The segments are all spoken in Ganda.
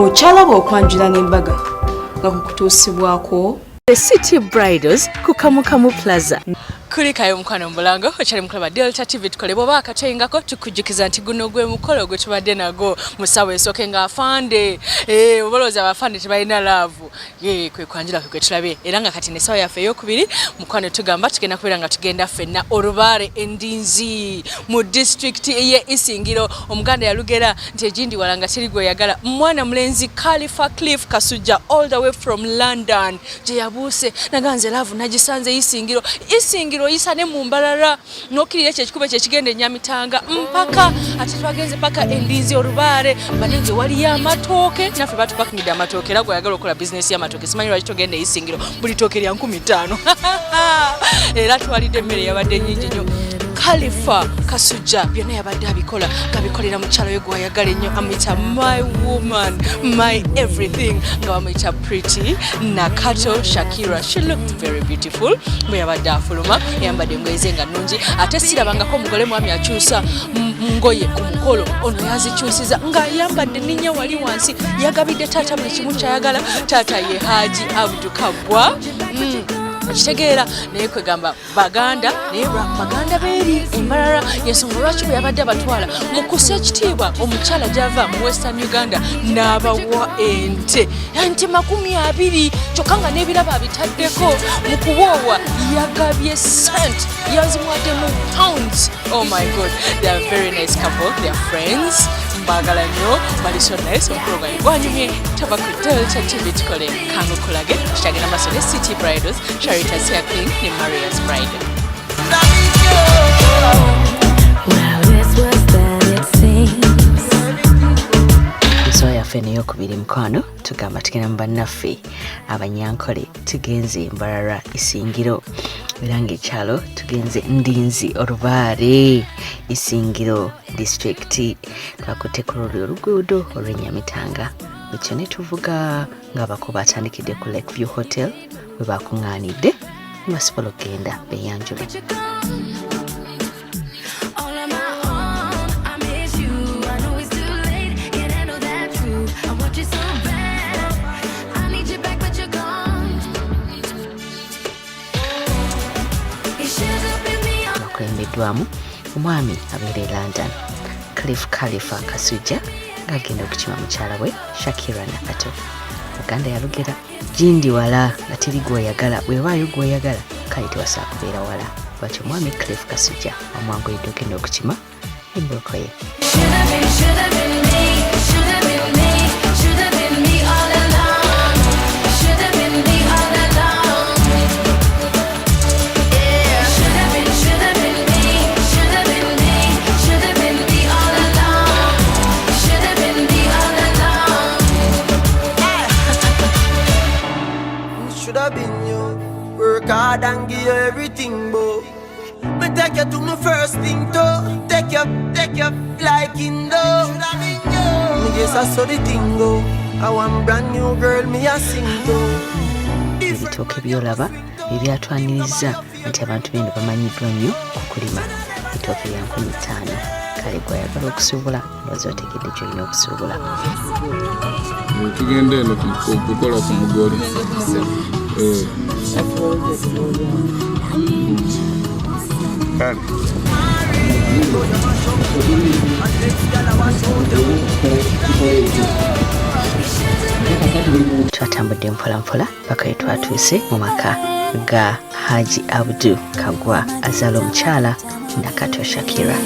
Okyalaba okwanjula n'embaga nga kukutuusibwako The City Bridals ku Kamukamu Plaza. Kulikayo mukwano mubulango okyali mukulaba Delta TV tukole bwoba akateyingako tukujjukiza nti guno gwe mukolo gwe tubadde nagwo mu ssaawa esooke nga afande oba olowooza abafande tebalina love ye kwe kwanjula kwe kwe tulabye era nga kati n'essaawa yaffe eyokubiri mukwano tugamba tugenda kubeera nga tugenda ffenna Orubaare Endinzi mu disitulikiti ey'e Isingiro. Omuganda yalugera nti egindi wala nga teri gweyagala. Mwana mulenzi Khalifa Cliff Kasujja all the way from London gye yabuuse naganze love nagisanze Isingiro. Isingiro oyisa ne mu Mbarara n'okkirira ekyo ekikubo kyekigenda Enyamitanga mpaka ate twagenze paka Endinzi Orubaare banenge waliyo amatooke naffe batupakingidde amatooke era gweyagala okukola bizinesi y'amatooke simanyi lwaki togenda Isingiro buli tooke lya 5,000 era twalidde emmere yabadde nyingi nnyo. Khalifa Kasujja byonna yabadde abikola ng'abikolera mukyalo we gwayagala ennyo amuyita my woman, my everything nga bamuyita Pretty Nakato Shakira. She looked very beautiful bwe yabadde afuluma yambadde engoye ze nga nnungi ate sirabangako omugole mwami akyusa ngoye ku mukolo ono yazikyusiza ng'ayambadde ninnya wali wansi yagabidde taata buli kimu kyayagala. Taata ye Haji Abdu Kagwa okitegeera naye kwegamba baganda naye baganda beeri embalala yensonga lwaki bwe yabadde abatwala mu kussa ekitiibwa omukyala gyava mu Western Uganda n'abawa ente ente 20 kyokka nga n'ebirabo abitaddeko mu kuwoowa yagabye sent yazimuwadde mu pounds. Oh my God, they are very nice couple, they are friends, mbagala nnyo bali so nice. Omukolo gwange gwanyumye tava ku Delta TV tukole kangukulage tukyagenda maaso ne City Bridals, Charitas Hair ne Maria's Bride. Well, it's worse than it seems. Ensonga yaffe neyokubiri mukwano tugamba tugenda mu bannaffe Abanyankole tugenze Mbarara Isingiro era ngaekyalo tugenze Ndinzi Orubaare Isingiro disitulikiti twakutte ku luli oluguudo olw'Enyamitanga ekyo ne tuvuga ng'abako batandikidde ku Lakeview Hotel we bakuŋŋaanidde ne basobola okugenda beeyanjule. All on my own, I miss you. I know it's too late, can't handle that truth. I want you so bad. I need you back, but you're gone. It should have been me all Bakulembeddwamu omwami abeera e London Cliff Khalifa Kasujja ng'agenda okukima mukyala we Shakira Nakato. Muganda yalugera gindi wala nga teri gwoyagala bwebaayo gwoyagala kale tewasaa kubeera wala lwaki omwami Cliff Kasujja amwanguyidde okugenda okukima embuuko ye. Should've been me, should've been me, should've been me all along. Should've been me all along. Yeah. Should've been me, should've been me, should've been me all along. Should've been me all along. Should have been you. Work hard and give you everything, bo. Me take you to my first thing, though. Take you like in though. Should have been you. Me guess I saw the thing go. I want brand new girl, me a sing to. Ebitooke byolaba ebyatwaniriza nti abantu beno bamanyiddwa nnyo ku kulima bitooke bya 5,000 kale gwayagala okusuubula ndowooza otegedde gyolina okusuubula. Tugenda eno kukola ku mugole. Eh. Kale. Twatambudde mpolampola paka we twatuuse mu maka ga Haji Abdu Kagwa azaala omukyala Nakato Shakira.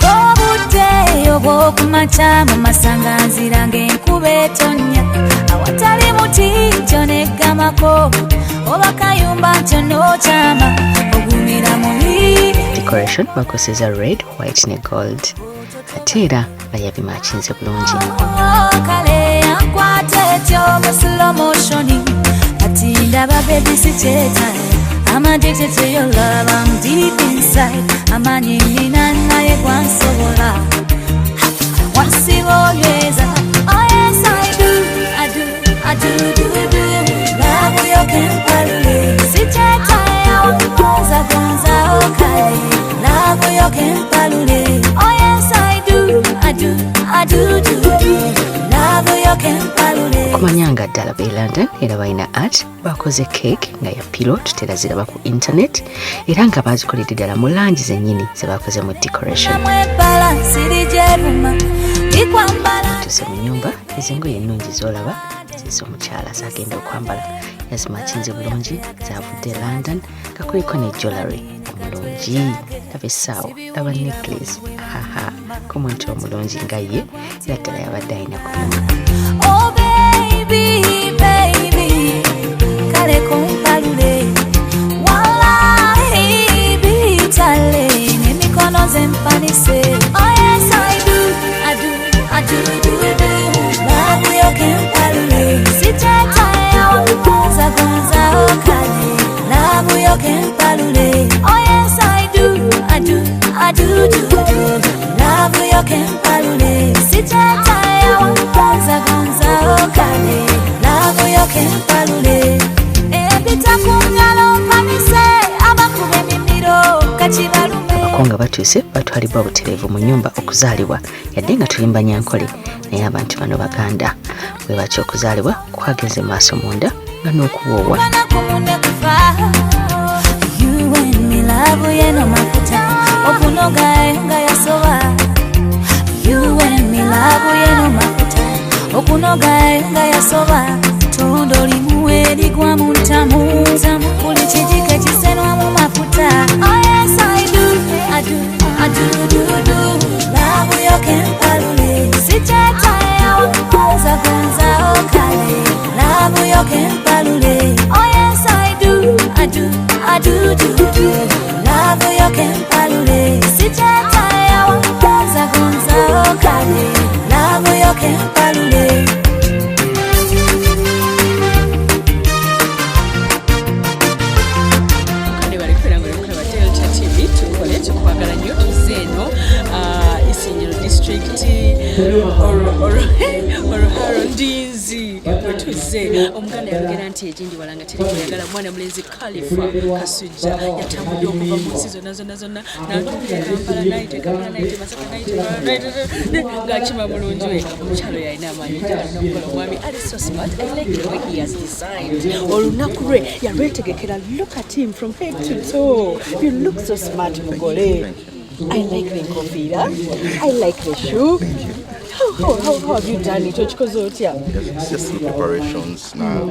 Obudde obw'okumakya mu masanganzira ng'enkuba etonnya awatali muti ntyo neggamako oba kayumba ntyo n'okyama ogumira muli. Decoration bakozesa red, white ne gold ate era nga yabimakinze bulungi. Kale yankwata etyo mu slow motion ati ndaba baby si kyetaaga. I'm addicted to your love, I'm deep inside. Amanyi nina naye gwansobola wansiba onyweza. Oh yes, I do, I do, I do, do. I do do do. Love yo kempalule. Okumanya nga ddala be London era balina art, bakoze cake nga ya pilo, tutera ziraba ku internet, era nga bazikoledde ddala mu langi zennyini ze bakoze mu decoration. Mwebala sirijeruma ikwambala. Tuse mu nyumba, ezengoye ennungi z'olaba z'omukyala zagenda okwambala yazimakinze bulungi, zavudde London nga kuliko ne jewelry omulungi. Laba essaawa, laba necklace, haha, ku muntu omulungi nga ye era ddala yabadde alina kunyuma. Oh baby, baby, kale kumpalule. Wallahi bitale n'emikono ze mpanise. Oh yes I do, I do, I do, do, do. Love yo kempalule. Sichetaya wakugonza gonza okale. Love yo kempalule. Oh yes I do, I do, I do, do, do. Love yo kempalule. Sichetaya wakugonza gonza okale. Love yo kempalule. Ebita kungalo mpanise abakuba emimiro kakibalume. Abakonga batuuse batwalibwa butereevu mu nnyumba okuzaalibwa, yadde nga tuli Banyankole naye abantu bano Baganda bwe batyo okuzaalibwa kwagenze maaso munda nga n'okuwoowa. You and me love yeno mafuta okunoga nga yasoba. You and me love yeno mafuta okunoga nga yasoba. Tondo limu erigwa mu ntamu buli kijiko kisenwa mu mafuta. Oh yes I do, I do, I do, do, do. Love yo kempalule. Sichetaya wakugonza gonza okale. Love yo kempalule. Oh yes I do, I do, I do, do, do. Love yo kempalule. Sichetaya wakugonza gonza okale. Love yo kempalule. Kale bali kubeera nga oli kulaba Delta TV, tukole tukwagala nnyo, tuzze eno, Isingiro district, Oruharo Ndinzi we tuzze. Omuganda yayogera nti egindi wala nga teri kweyagala. Mwana mulenzi Khalifa Kasujja yatambudde okuva mu nsi zonna zonna zonna n'atuuka e Kampala, n'ayita e Kampala, n'ayita e Masaka, n'ayita e Kampala, n'ayita e ng'akima mulungi we. Omukyala oyo alina amaanyi ddala n'okukola. Omwami ali so smart. I like the way he has designed olunaku lwe, yalwetegekera. Look at him from head to toe. You look so smart, mugole. I like the nkofiira, I like the shoe. How have you done it? Okikoze otya? It's just the preparations now.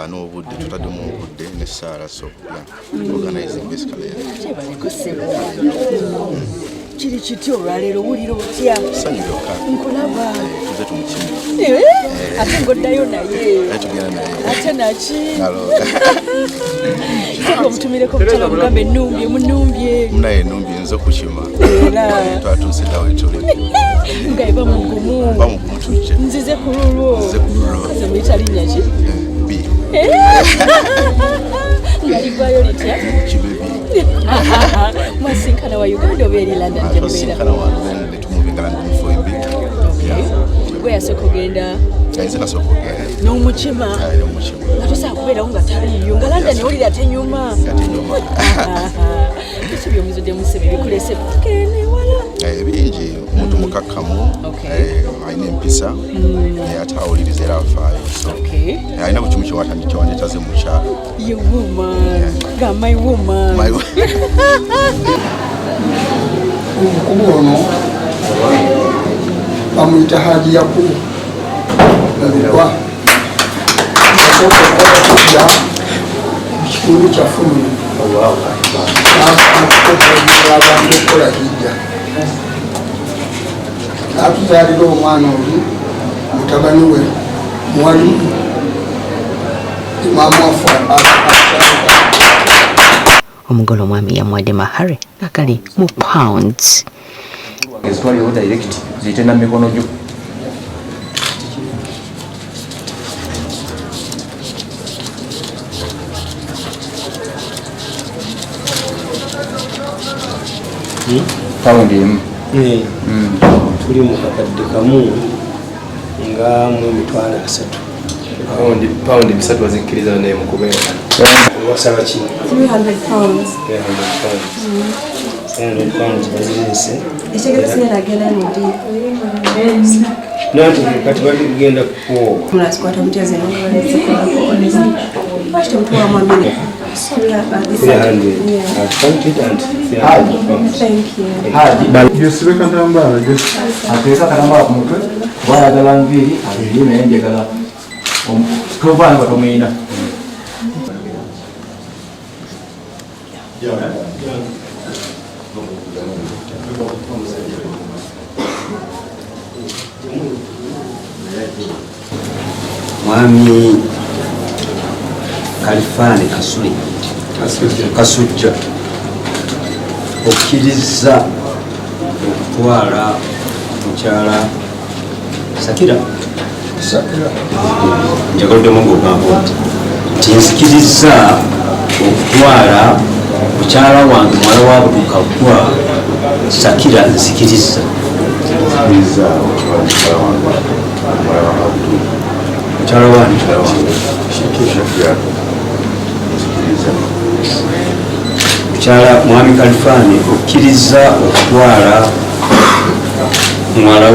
N'obudde tutaddemu obudde n'essaala, so yeah, organizing basically. Yeah. Kyebaleko ssebo. Kiri kiti olwaleero, owulira otya? Ssanyu lyokka. Nkulaba. Tuze tumukime. Ate ng'oddayo naye. Ate tugenda naye. Ate naki? Nalo. Sooka omutumireko omukyala omugambe ennumbye, munumbye. Munaye ennumbye nze okukima. Era. Twatuuse dda we tuli. Nga eba mugumu. Ba mugumu tujje. Nzize ku lulwo. Nzize ku lulwo. Kaze muyita linnya ki? B. Nga liggwayo litya? Kibebi. Mwasinkana wa Uganda oba eri London gye mubeera? Twasinkana wano, then ne tumuvinga London for a bit. Gwe yasooka ogenda? Nze nasooka ogenda. N'omukima? N'omukima. Nga tosobola kubeerawo nga taliiyo, nga London ewulira tenyuma. Nga tenyuma. Biki by'omuzudde mu ssebe bikuleese paka ewala? Bingi, omuntu mukakkamu, alina empisa, ate awuliriza era afaayo. So, alina buli kimu kyewanditaze mu kyalo. Ye woman, nga my woman. My woman. Omukulu ono bamuyita Haji Yakubu Babirwa. Yasooka okukola hijja mu kitundu kyaffe muno. N'akukola abantu okukola hijja. N'atuzaalira omwana oli mutabani we muwalimu imaamu waffe asaaga. Omugole omwami yamuwadde mahare nga gali mu pounds. Ezitwalirewo direct ziyite na mikono gyo. Pawundi emu. Tuli mu kakadde kamu nga mu 300,000. Pawundi 3 bazikkiriza naye mu kubeera. Wasaba ki? 300 pounds. 300 pounds. 300 pounds bazireese. Ekitegeeza sinagenda ndi. Nanti kati bagenda kukuwa. Munazikwata mutya zino zikolako honestly. Lwaki temutuwa mwamine? Sorry about this. 300. Yeah. I've counted and 300 pounds. Thank you. Yesibe katambala ateeka akatambala ku mutwe kuba ayagala nviiri abiri naye njagala tovaana nga tomuyina. Mwami Kalifani Kasuli Kasujja okkiriza okutwala mukyala Sakira. Njagala oddemu ng'ogamba nti nzikiriza okutwala mukyala wange muwala wa Abdu Kaggwa Sakira nzikiriza. Nzikiriza okutwala mukyala wange muwala wa Abdu. Mukyala wange mukyala wange Shakira nzikiriza. Mukyala Mwami Kalifani okkiriza okutwala muwala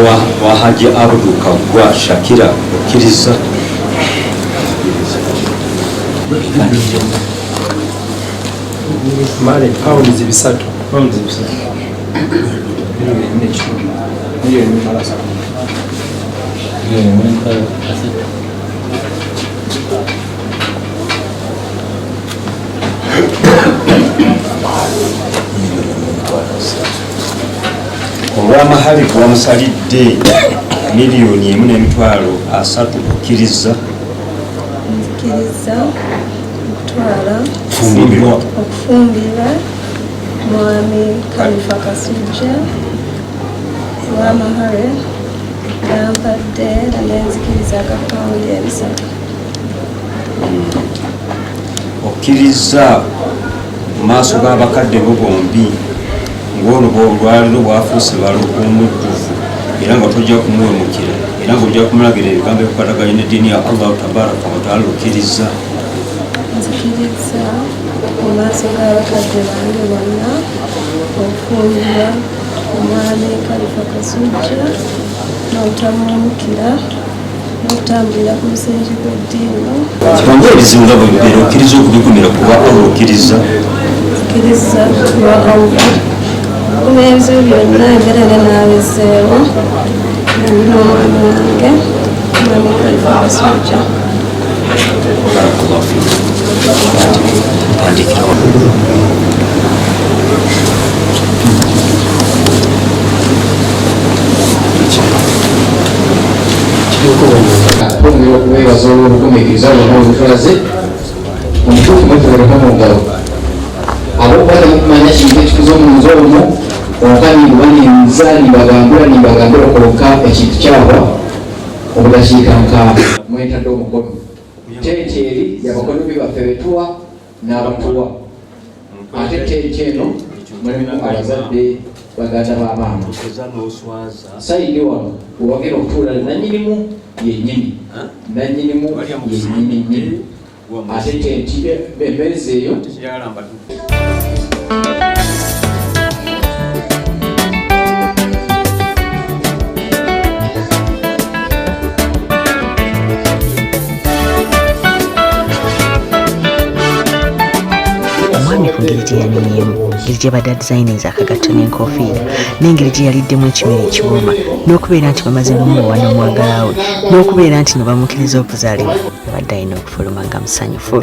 wa Haji Abdu Kaggwa Shakira okkiriza. Male pounds 300. Pounds 300. Milioni 4. Milioni 3. Milioni 3. Olw'amahali gwamusalidde 1,300,000 okkiriza. Nzikiriza okutwala Okufumbirwa. okufumbirwa Mwami Kalifa Kasujja olw'amahale gampadde era nenzikiriza akapawundi 300. Okkiriza mu maaso g'abakadde bo bombi ng'oluba olwaliro bwafuuse balomujjuvu era nga tojja kumuwemukira era ng'ojja kumulagira ebigambo ebikwataganye n'eddiini ya Allah tabaraka wa taala okkiriza. Nzikiriza mu maaso g'abakadde bange bonna okufumbirwa Omwami Kalifa Kasujja n'obutamuwemukira n'okutambulira ku musingi gw'eddiini. Kibanga ebizibu nga bwe bibeera okkiriza okubigumira kuba Allah okkiriza. Nzikiriza kuba Allah okugumira ebizibu byonna embeera era n'abezeewo ndi n'omwami wange Mwami Kalifa Kasujja. Barakallahu fiik. Andikirawo. Twongera okubeebaza olw'obugumiikiriza bwonna obutulaze omutuufu mwetuwereko mu ngalo ab'okuba temukumanya kintu ekikuza omunzi omwo konka nimbuba ninza nimbagambira nimbagambira konka ekintu kyabwa obudakiika nka mwetadde omukono tenti eri yabakonomi baffe betuwa n'abatuwa ate tenti eno mulimu abazadde baganda b'amaama sayidi wano wewagenda okutuula nannyinimu yennyini nannyinimu yennyini nnyini ate tenti emmeeza eyo. Omwami ku ngeri gye yanimyemu, engeri gye badde designinze akagatto n'enkofiira, n'engeri gye yaliddemu ekimere ekiwooma, n'okubeera nti bamaze n'omuwa n'omwagala we, n'okubeera nti no bamukkiriza okuzaalibwa, abadde alina okufuluma nga musanyufu.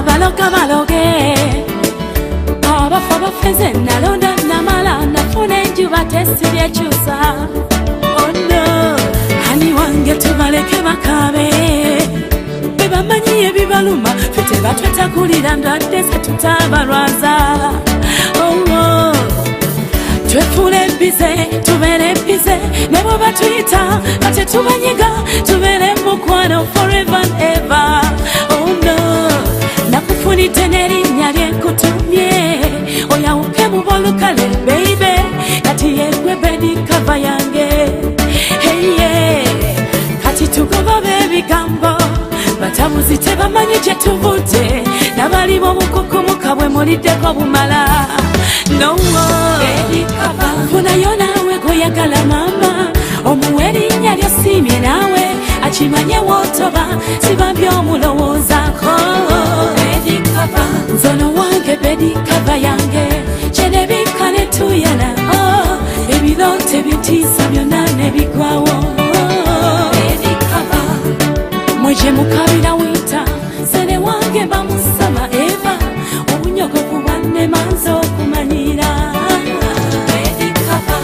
Baloga baloge abafa bafeze nalonda namala nafuna enjuba tesibyekyusa. Oh no, ani wange tubaleke bakabe bebamanyi ebibaluma ffe tebatwetakulira ndwadde ze tutabalwaza. Oh oh, twefuule bize tubeere bize ne bwe batuyita nga tetubanyiga tubeere mukwano forever and ever. Oh no, nakufunidde n'erinnya lyenkutumye oyawuke mu bolukale baby kati yegwe bedi kava yange. Hey yeah, kati tugoba b'ebigambo batabuzi tebamanyi gye tuvudde. N'abali b'obukukumuka bwe muliddeko bumala. No, funayo naawe gw'oyagala mama, omuwe erinnya ly'osiimye naawe akimanye wootoba siba by'omulowoozaako. Nzono wange bed cover yange kyenebikka ne tuyana, oh, ebirooto ebitiisa byonna ne bigwawo. Mwe gye mukabira winter, sene wange bamusama eva obunyogovu bwannema nze okumanyira. Bed cover.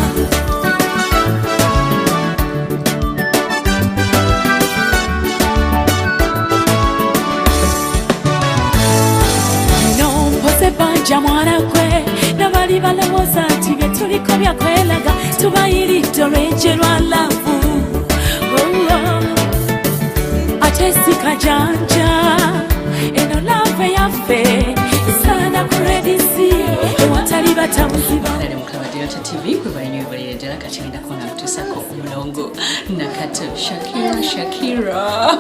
Nompoze banja mwana gwe, nabali balowooza nti bye tuliko byakwelaga, tubayiridde olwenje lwa love. Oh, ate sikajanja eno love yaffe sana ku redisi ewatali batabuzi ba Nale mukama Delta TV kwe balina ddala. Kati ngenda kubanga ntuusako omulongo Nakato Shakira. Shakira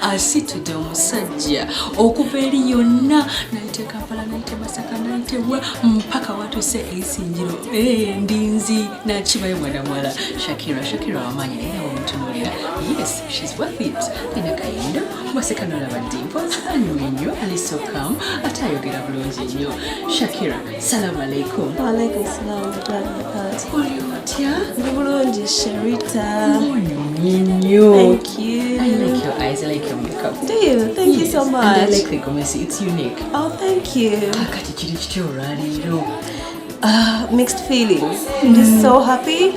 asitudde omusajja okuva eri yonna, nayite Kampala, nayite Masaka, nayitebwa mpaka watuse Eisinjiro. Eh, ndinzi nakibayo mwana muwala Shakira. Shakira wamaanyi, naye nawe omutunuulira, yes, she's worth it. Alina kayindo, waseka nolaba dimples, anyumye nnyo, ali so calm, ate ayogera bulungi nnyo. Shakira, salamu alaikum. Walaikum salam warahmatullahi wabarakatuh. Oli otya? Ndi bulungi, Sharita. Onyumye nnyo. Thank you. I like your eyes, I like your makeup. Do you? Thank you so Yes, much. and I like the gomesi, it's unique. Oh, thank you. Kati kiri kitya olwaleero? Mixed feelings. I'm just so happy.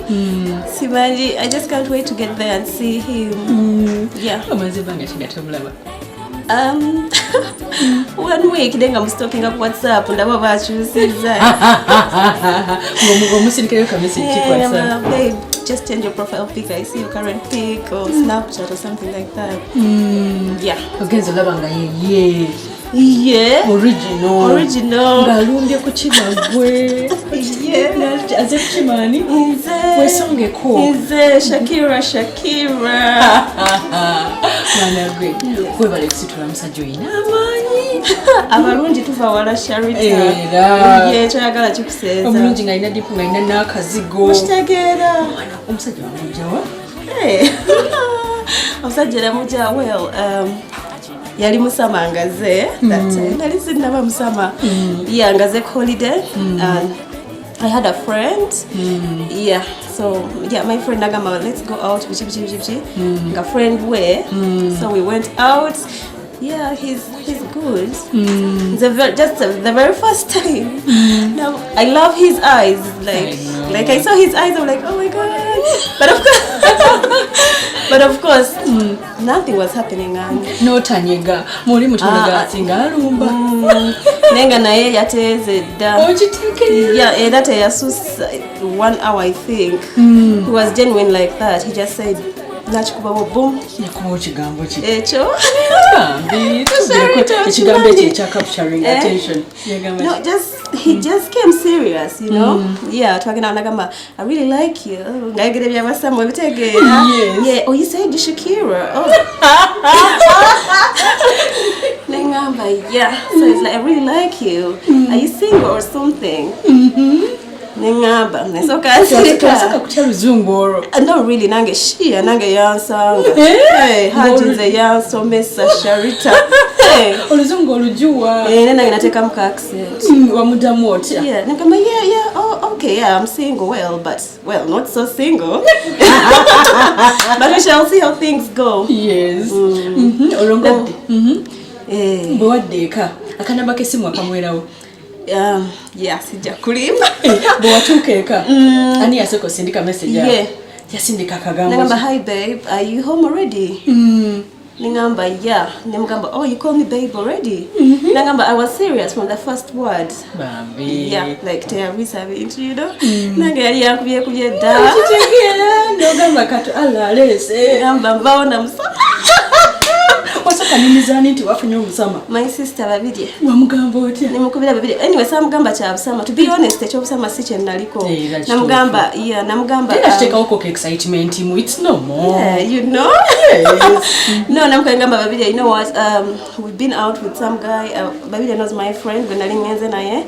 Simanyi, I just can't wait to get there and see him. Yeah. Omaze ebbanga ki nga tomulaba? One week, then I'm stalking up WhatsApp ndaba bakyusizza. Omusindikayo ka message Yeah, ki WhatsApp? Babe, just change your profile pic. I see your current pic or Snapchat or something like that. Yeah. Ogenza olaba nga yeye. Yeah. Original. Original. Ng'alumbye ku kibagwe. Yeah. Aze kukimaani? Nze. Wesongeko. Nze Shakira Shakira. Mwana gwe, webale kusitula musajja, oyina amaanyi. Abalungi tuva wala, Sharita. Era. Ye kyoyagala kikuseeza. Omulungi ng'alina dimple, ng'alina n'akazigo. Okitegeera. Omusajja wamugjawa? Hey. Omusajja namugja, well, yali musama ngaze that time. Nali sinnaba musama. Yeah, ngaze ku holiday and I had a friend. Yeah, so yeah, my friend nagamba, let's go out, biki biki biki biki. Nga friend we. So we went out. Yeah, he's good. Just the very first time. Now I love his eyes. Like I know. Like I saw his eyes, I'm like, oh my God. But of course, nothing was happening and N'otanyega muli mutunaga Ah, ati ng'alumba. Naye nga naye yateeze dda. Okitegeera. Yeah, era teyasusa one hour, I think. He was genuine like that. He just said nakikubawo boom. Yakubawo kigambo ki? Ekyo. Bambi, Sorry, tubireko ekigambo ekyo tokimanyi. ekya capturing Eh? attention. Yagamba No, ki? just he just came serious. Yeah, twagenda nagamba, I really like you. Ngayogera ebyabasamu ebitegeera. Yes. Yeah, oh, you said you Shakira. Oh. Nengamba, yeah. So it's like, I really like you. Are you single or something? Nengamba, nesooka nsirika. Twasooka kutya luzungu olwo? No, really, nange shia, nange yansanga. Eh? Hey, Haji nze yansomesa, Sharita. Hey. Oluzungu olujuwa. Eh, nange nateekamu ka accent. Wamuddamu otya? Yeah, nagamba, yeah, oh, okay, yeah, I'm single, well, but, well, not so single. But we shall see how things go. Yes. Olwo nga Eh, bwe wadda eka, akanamba k'essimu akamwerawo? Yeah, sijja kulimba. Bwe watuuka eka, ani yasooka osindika message awo? Yeah. Yasindika akagambo Nagamba, ki? hi babe, are you home already? Ningamba, yeah. Nemugamba, oh, you call me babe already? Nagamba, I was serious from the first word. Bambi. Yeah, like teyabisa bintu. Nange yali yankubye kubye dda. Okitegeera, n'ogamba kati Allah aleese. Nagamba, nvawo namusa. Wasooka Wakanyumizani nti wafunye omusama? My sister Babirye. Wamugamba otya? Nemukubira Babirye. Anyway, samugamba kya busama. To be honest, ekyobusama si kye naliko. Era kituufu. Namugamba, yeah, namugamba. Era kiteekawoko ka excitement mu, it's no more. Yeah, you know? No, namukagamba Babirye, you know what? We've been out with some guy. Babirye knows my friend when nali ngenze naye.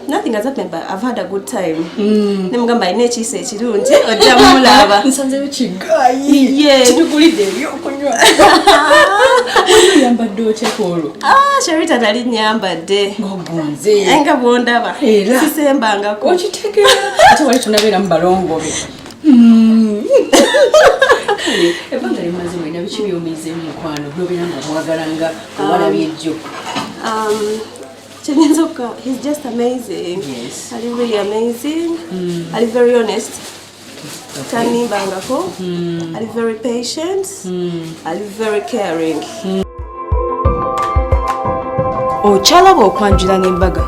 Nothing has happened, but I've had a good time. Nemugamba alina ekiiso ekirungi, ojja mulaba. Nsanzeyo kigayi. Yeah. Kitugulidde ebyokunywa. Wali oyambadde otya ku olwo? Ah, Sharita, nali nyambadde. Ng'ogonze. Nga bwondaba. Era. Sisembangako. Okitegeera. Ate wali tunabeera mu balongo be. Kale, ebbanga limaze mwena, biki byomizeemu mukwano nobeera nga omwagala nga owalabye ejjo? Kyenyinza okuga, he's just amazing. Ali really amazing. Ali very honest. Tanimbangako. Ali very patient. Ali very caring. Okyalaba okwanjula n'embaga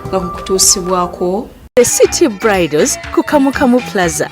nga kukutuusibwako The City Bridals ku Kamukamu Plaza.